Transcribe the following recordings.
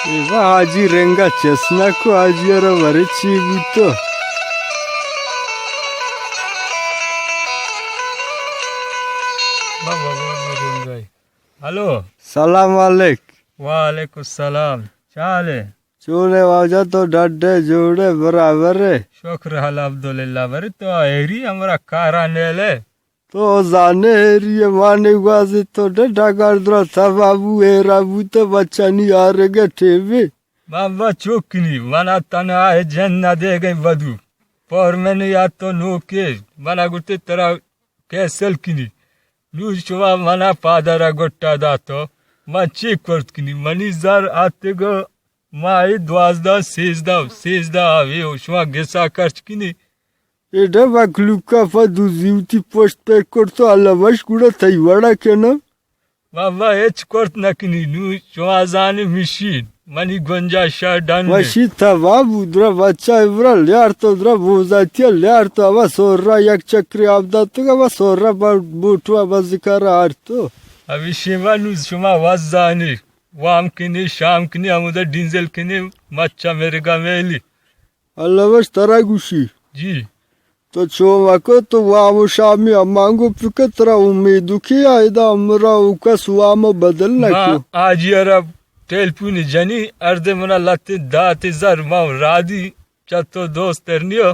اے وا حاجی رنگا چس نہ کو، حاجی ءَ را ورے چی بوتو؟ بابا، بابا، رنگا۔ ہلو۔ سلام علیک۔ وعلیکم السلام۔ چے حال ئے؟ چون ئے واجہ، تو ڈڈ ئے، جوڑ ئے، برابر ئے؟ شکر الحمدللہ۔ برے تو ایری ہمرا کارا نیل ئے؟ تو زانے ایری مانے گوازی تو ڈڈا گار درا تبا بو، ایرا بو تو بچانی آرگے ٹیبے۔ بابا چوکنی، منا تنہا ہے جن نہ دے گئی بدو۔ پور میں نے یا تو نوکے، منا گوتے ترا کیسل کنی۔ نو شما منا پادارا گٹا داتو، من چی کرت کنی؟ منی زر آتگو ماہی دوازدہ، سیزدہ، سیزدہ آوے و شما گسا خرچ کنی۔ ایڈا مخلوقا پہ دزی وتی پشت پر کرتو، اللہ وش گڑا تئی وڑا کنم۔ بابا ہچ کرت نکنی، نو شما زانی مشین، منی گنجائشا ڈن۔ مشین تبا بو، درا بچہ برا لیار تو، درا بوزاتی لیار تو، ابا سورا یک چکری آب داتگا، ابا سورا با-، بوٹو ابا ذکر آرتو۔ ابھی شیوا نو شما وز زانی، وام کنی، شام کنی، ہمودا ڈینزل کنی، مچا مرگا میلی۔ اللہ وش ترا گوشی۔ جی۔ تو چو مکو، تو وام و شامی امانگو پکر، ترا امیدو کی آیدا امرا او کس وام بدل نکو۔ ما آجی ارا ٹیلپون جنی، اردے منا لتے داتے زر ما رادی، چتو دوست ترنیو،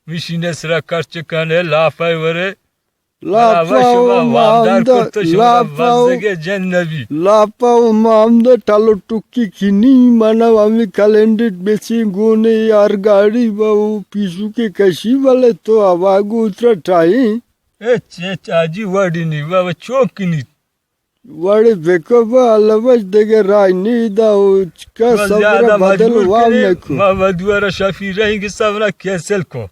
مشین سرا خرچ کنے، لاپای ورے، لاپا و مامدہ، لاپا و، لاپا و مامدہ ٹلو ٹکی کنی، منا ہمی کلینڈٹ بچی گونے یار گاڑی با و پیسو کے کشی بلے تو ہوا گوترا ٹائیں۔ اچ، اچ، آجی وڑی نی، بابا چوک کنی۔ وڑے بکو با، اللہ بچ دگہ راہ نی دا و چکا صبر بدل وام نکو۔ ما بدوارا شفی رہی کہ صبرا کیسل کو۔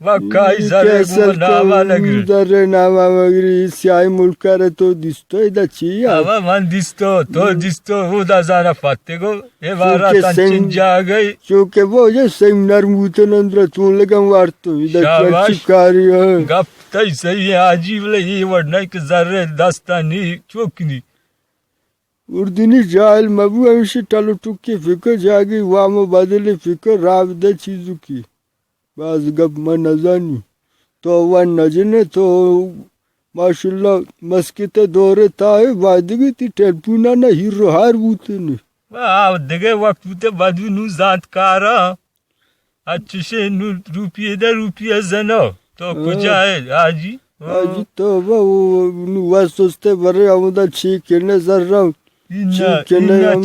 وا کائی زرے گوں ناما نگری۔ زرے ناما مگری، سیاہی ملک ءَ را تو دیستو، ادا چی ءَ؟ اوا من دیستو، تو دیستو، او دا زانا پاتے گو، اے وارا تنچن جاگئی۔ چونکہ وہ یہ سنگ نرم ہوتے نندرا تو لگن وارتو، ادا شاباش۔ چی کاری ہے؟ گپ تئی صحیح ہے، حاجی بلے یہ وڑ نہیں کہ زرے دستا نی، چوک نی۔ اردنی جاہل مبو، ہمیشی ٹلو ٹکی فکر جاگی، وام و بدل فکر، رابطہ چیزو کی۔ باز گپ من نزانی۔ تو ون نجنے تو ماشاءاللہ مسکت دور تاہے بادگی تی ٹیلپونا نہ ہیر و ہار بوتنے۔ آ دگہ وقت بوتے بدو نو زانت کارا۔ اچشے نو روپیے دہ روپیے زنو۔ تو کجا ہے حاجی؟ حاجی تو با نو واسطے برے آمدا چی کنے زر رو۔ چی کنے ہم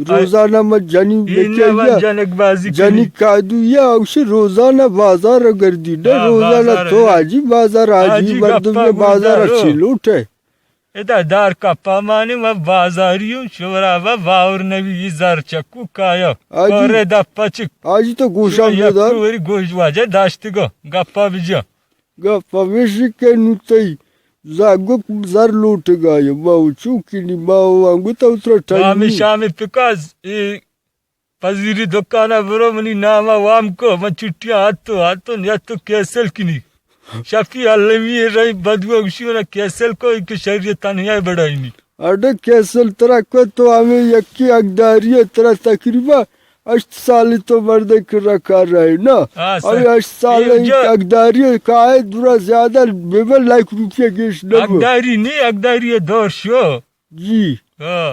روزانہ ما جنی بکیا، جنی کادو یا اوشی روزانہ بازار گردی، نہ روزانہ تو حاجی بازار، حاجی مردم بازار چی لوٹے؟ ادا دار کپا مانی ما بازاری ہوں، شورا با باور نبی، ای زر چکو کایا، کورے دا پچک۔ حاجی تو گوشا میدار۔ وری گوش واجہ داشتگو، گپا بجا۔ گپ ہمیش کہ نو تئی زاگو زر لوٹگا یا باو چوکی نی باو انگو تو ترا ٹائم۔ شامی پکاز، اے پذیری دکانا برو منی ناما وام کو، من چھٹیاں آتو، آتو نیاتو کیسل کنی۔ شفی علمی رہی بدو گوشی منا کیسل کو، ایک شریعت تنہی بڑائی نی۔ اڈے کیسل ترا کو تو ہمیں یکی اگداری ترا تقریبا ہشت سال تو مردے کرا کار رہے نا۔ ہاں، سر۔ ابھی ہشت سال اے جو اگداری کائے درا زیادہ بے بل لاکھ روپیہ گیش نہ ہو۔ اگداری نہیں، اگداری دور شو۔ جی۔ ہاں۔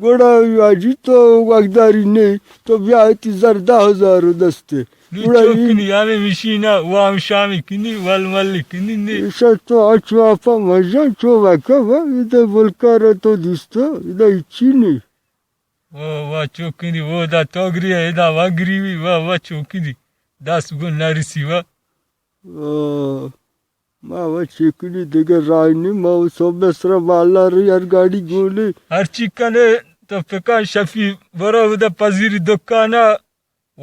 گوڑا حاجی تو اگداری نہیں، تو بیا تی زر دہ ہزار دستے۔ نی گوڑا چوک ای کنی، ہمیں مشینہ وام شامی کنی، ول مل کنی نی۔ ایشا تو اچو آپا مجان چو وکا و، ادا بلکار تو دیستا، ادا اچی نہیں۔ او وا چوکنی، او دا توگری، ادا وگری وی، وا وا چوکنی۔ دست گون نرسی وا۔ او، ما وا چوکنی دگہ راہ نی، ما و صبح سرا بالا ری ہر گاڑی گولی۔ ہرچی کنے تو پکان شفی برو ادا پذیری دکانا۔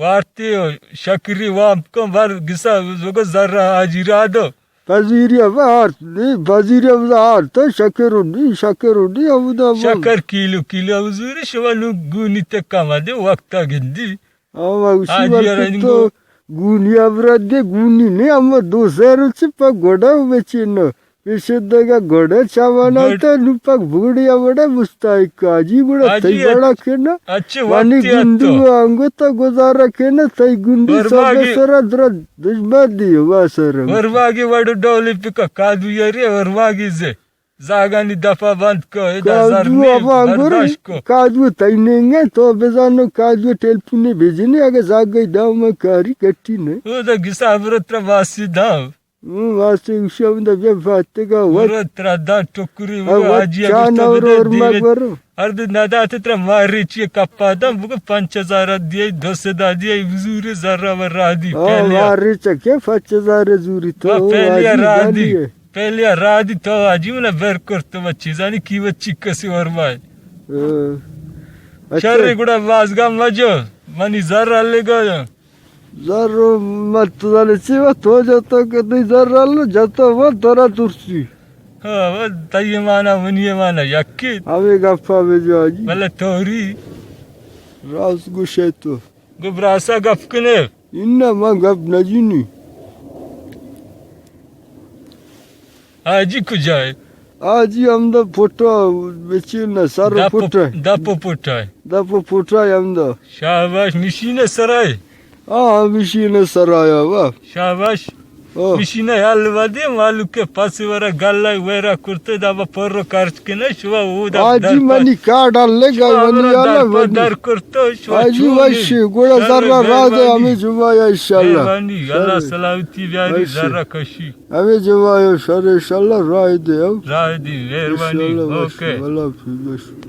وارتی و شکری وام کن بر گسا زوگو زر حاجی را دو۔ پذیری اب آرت، نی پذیری اب آرت، شکر و نی، شکر و نی، اب دا شکر کیلو، کیلو اب زوری شما نو گونی تکا مدے وقتا گندی۔ آما اسی حاجی وقت تو گونی اب رد دے، گونی نی، اما دو سیر چی پا گوڑا بچینو۔ ایشی دگہ گوڑے چاوانا گوڑ- تا نو پک بوڑی اوڑے مستای کاجی گوڑا حاجی تئی اچ-، بڑا کنا۔ اچھے وانی وقتی گندو اتو۔ آنگو تا گزارا کنا، تئی گندی سوگے ورواگی سرا درا دشمن دی وا سرا۔ ورواگی وڑ ڈولی پکا کادو یری ورواگی زے۔ زاگانی دپا بند کو، ادا زر کادو نی، اما گوڑ برداشت کو۔ کادو تئی نینگے تو بزانو کادو ٹیلفونی بجنی اگہ زاگئی داما کاری کٹی نے۔ او دا گسا برتر باسی داو۔ ہوں، واسطے گوشی ہمدا بیا فاتگا وت۔ برو ترا دا ٹکری او برو وت حاجی چان اگشتا اور بدے اور دیوے۔ مگورو۔ ہر دو ندات ترا ماری چی کپا دم بگو پنچ ہزار دیے، دو سد دیے، بزور زر و را دی۔ ہاں، پہلیا۔ ماری چکے پنچ ہزار زوری تو، وا پہلیا حاجی را دی۔ گالی ہے۔ پہلیا را دی تو حاجی منا بر کرتو بچی زانی کی بچی کسی ورمائے۔ ہاں۔ اچھا۔ شر گڑا بازگا مجو، منی زر لے گا۔ زر و مت زانے چی و تو جتو کہ تئی زر ال جتو و ترا ترسی۔ ہاں، و تئی مانا منی مانا یکی۔ ہمے گپا بجو حاجی۔ بلے توری۔ راست گوشے تو۔ گو براسا گپ کنے۔ انہ من گپ نجنی۔ حاجی کجائے؟ حاجی ہمدا پٹا بچین سر دپ و پٹا۔ دپ و پٹا۔ دپ و پٹا ہمدا۔ شاباش، مشین سرائے۔ ہاں، ہاں، مشین سرایا وا۔ شاباش۔ او۔ مشین حل ودے، مالو کے پاس ورا گلا ویرا کرتے دا با پر خرچ کنے شوا او دا حاجی در پا-، منی کارڈ لگا شوا منی ورا حالا در پا منی۔ در کرتے شوا حاجی چونی۔ وشی، گوڑا شر زرا راز مہربانی۔ ہمیں جمعہ انشاءاللہ۔ مہربانی، اللہ شر۔ سلامتی بیاری وشی۔ زرا کشی۔ ہمیں جمعہ شر انشاءاللہ راہ دے ہم۔ راہ دی، مہربانی، انشاءاللہ وشی، اوکے۔ اللہ حافظ وشی۔